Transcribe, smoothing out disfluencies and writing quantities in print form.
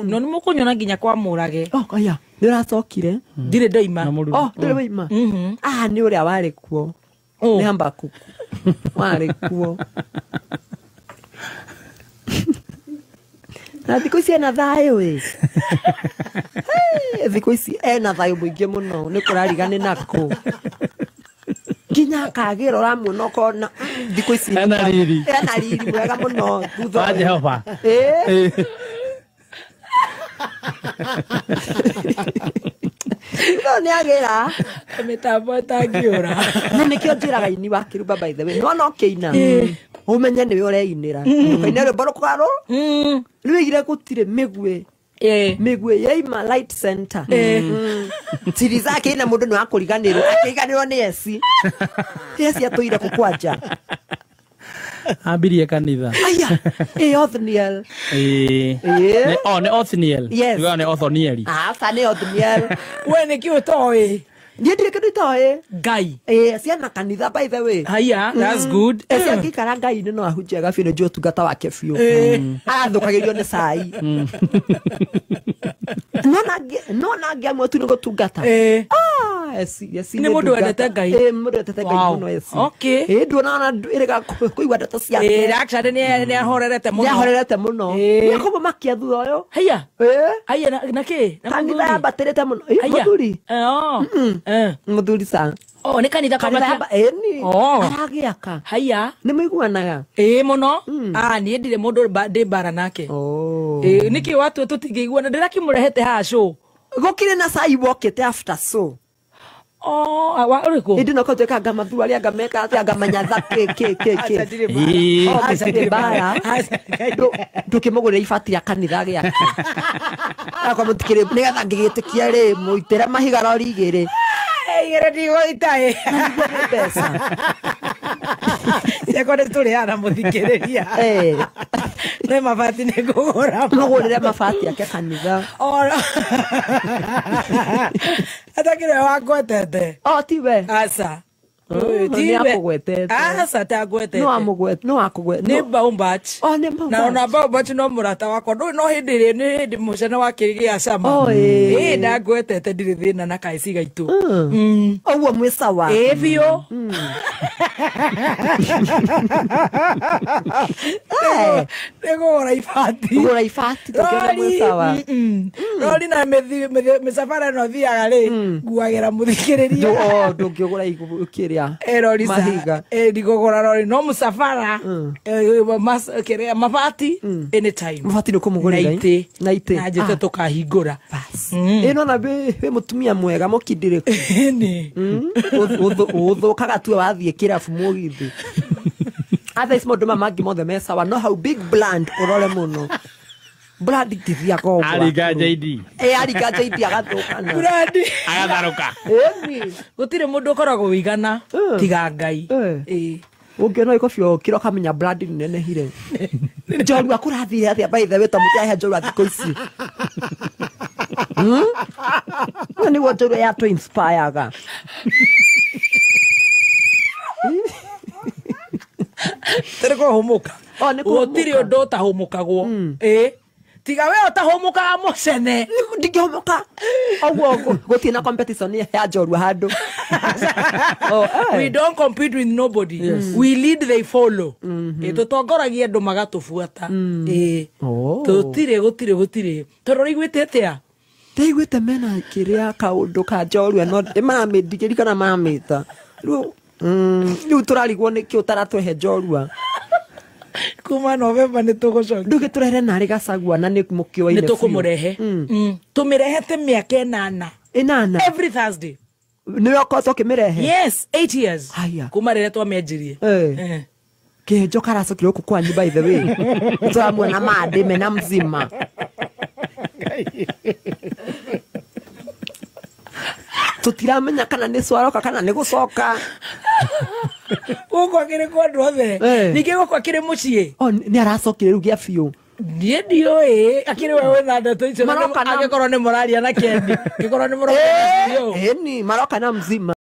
No nĩ mũkũnyona nginya kwa Mũrage. Oh, aya, nĩ ũracokire? Ndirĩ ndoima. Na mũruru. Oh, ndũrĩ waima? Ah, nĩ ũrĩa warĩ kuo. Oh. Nĩ Habakuku. Warĩ kuo. Na thikũ ici ena thayũ ĩ. Hey, thikũ ici ena thayũ mũingĩ mũno, nĩ kũrariga nĩ nakũ. Nginya akagĩra ũramuona ũkona thikũ ici Ena riri. Ena riri mwega mũno thutha Wa ũyũ. Jehova. Ĩ. No nĩ agĩra. Mĩtambo ĩtangĩũra. Na nĩkĩo njĩraga ini wa kĩrumba, by the way, nona ũkĩina ũmenye nĩwe ũreinĩra, ndũkaine rwĩmbo rũkarũ rwĩgire gũtirĩ mĩguĩ. Mĩguĩ yaima light center. Tiriza akĩina mũndũ nĩ wakũriganĩrwo, akĩriganĩrwo nĩ eci eci atũire kũkwanja. Ambirie kanitha. Aya, ĩ Othniel. Ĩĩ. Ĩĩ. Oh, nĩ Othniel. Yes. Ugaga nĩ Othonieli. Aca, nĩ Othniel. We nĩkĩ ũtoĩ? Niĩ ndirĩ kĩndũ itoĩ. Ngai. Ĩ, ciana kanitha, by the way. Haya, that's good. Eci angĩikara Ngai-inĩ no ahunjia biũ, nĩ njũĩ ũtungata wake biũ. Arathũkagĩrio nĩ cai. No nangĩamua tu nĩ gũtungata. Ah, eci eci Nĩ mũndũ wendete Ngai. Ĩ, mũndũ wendete Ngai Wow. mũno eci. Okay. Ĩ, nduona ona ĩrĩga kũigua ndeto ciake. Actually nĩ ahorerete mũno. Nĩ ahorerete mũno. Ĩ. Nĩ akũmũmakia thutha ũyũ. Haya. Ĩ. Haya na kĩ? Na Kanitha mũthuri? yambatĩrĩte mũno. Ĩ, Haya. mũthuri. Oh. Mũthuri ca. Oh, nĩ kanitha Kanitha kwambatia. ĩni. Oh. Aragĩaka. Haya. Nĩ mũiguanaga? Ĩĩ mũno. Ah, niĩ ndirĩ mũndũ ndĩ mbara nake. Oh. Ĩĩ, nĩkĩ watua tũtingĩiguana? Ndĩrakĩmũrehete haha show. Gũkĩrĩ na cai wokĩte after so. Oh, wa ũrĩkũ? Ĩndĩ no kũtuĩka anga mathuru arĩa anga meka atĩa anga manyatha kĩ kĩ kĩ kĩ. Aca, ndirĩ mbara. Ĩĩ. Oh, Aca, ndirĩ ndirĩ mbara. Aca, Ndũkĩmũgũrĩra ibati rĩa kanitha gĩake. Akwa mũtikĩrĩ nĩgetha ngĩgĩtĩkia rĩ mũitĩre mahiga rori igĩrĩ. Igĩrĩ ndigũita ĩ. Na nĩguo nĩ mbeca. Ciakwa nĩ tũrĩaga na mũthikĩrĩria. Nĩ mabati nĩ ngũgũra. Mũgũrĩre mabati ake kanitha. Oro. Atakĩrĩ wangwetete. Oh, tiwe. Aca. Nĩ akũgwetete. Aca, tangwetete. No amũgwete, no akũgwete. Nĩ Baumbach. Oh, nĩ Baumbach. Na ona Baumbach no mũrata wakwa. Ndũĩ no hĩndĩ ĩrĩa nĩ hĩndĩ mũcene wakĩgĩa cama. Oh, ĩĩ. Ĩĩ, ndangwetete, ndirĩ thĩna na kaeci gaitũ. Ũguo mwĩ sawa. Ĩĩ biũ. Nĩ kũgũra ibati. Kũgũra ibati tũkĩona mwĩ sawa. Rori na mĩcabara ĩno thiaga rĩ, nguagĩra mũthikĩrĩria. Oh, ndũngĩgũra kĩrĩa. Rori ca. Mahiga. Ndigũgũra rori no mũcabara, kĩrĩa mabati anytime. Mabati nĩ ũkũmũgũrĩra, Na itĩ. Na itĩ. Na njĩte Ah. tũkahingũra. Bas. Ĩno na wĩ mũtumia mwega mũkindĩrĩku. Ĩni. Ũthũkaga tu wathiĩ kĩrabu mũgithi. Otherwise maũndũ maya mangĩ mothe me sawa, no hau big brand ũrore mũno. Brand itithiaga ũguo. Aringa JD. Ĩ, aringa JD agathũkana. Brand. Agatharũka. Ĩni. Gũtirĩ mũndũ ũkoragwo wĩigana tiga Ngai. Ĩĩ. Ũngĩona ĩkobia ũkĩra ũkamenya brand nĩ nenehire. Njorua kũrathire atĩa, by the way, ta mũtiahe njorua thikũ ici? Na nĩguo njorua yatũ inspireaga. Tũrĩ kũhũmũka. Oh, nĩ kũhũmũka. Gũtirĩ ũndũ ũtahũmũkagwo. Ĩĩ. Tiga we ũtahũmũkaga mũcene. Ndingĩhũmũka. Ũguo gũtirĩ na competition ya njorua handũ. Oh, eh. We don't compete with nobody. We lead, they follow. Ĩĩ, tũtongoragia andũ magatũbuata. Ĩĩ. Oh. Tũtirĩ, gũtirĩ, gũtirĩ. Tondũ ũraiguĩte atĩa? Ndaiguĩte mena kĩrĩa kaũndũ ka njorua no maramĩndigĩri kana maramĩta. Rĩu rĩu tũrarigwo nĩkĩ ũtaratũhe njorua. Kuma November nĩ tũgũcokia. Ndũgĩtũrehere narĩ Gacagua na nĩ mũkĩoine Nĩ tũkũmũrehe. Tũmĩrehete mĩaka ĩnana. Ĩnana? Every Thursday. Nĩwe ũkoretwo ũkĩmĩrehe? Yes, 8 years. Haya. Kuma rĩrĩa twamĩanjirie. Kĩnjo karacokire gũkũ kwanyu, by the way. Tũramuona mandĩ mena mzima. Tũtiramenya kana nĩ cwaroka kana nĩ gũcoka. Gũkũ akĩrĩ kwa andũ othe. Ningĩ gũkũ akĩrĩ mũciĩ. Oh, nĩ aracokire rĩu gĩa biũ. Niĩ ndiũĩ akĩrĩ we wĩna ndeto icio. Maroka na Angĩkorwo nĩ mũraria na Kendi, angĩkorwo nĩ mũroka na biũ. Ĩni, maroka na mzima.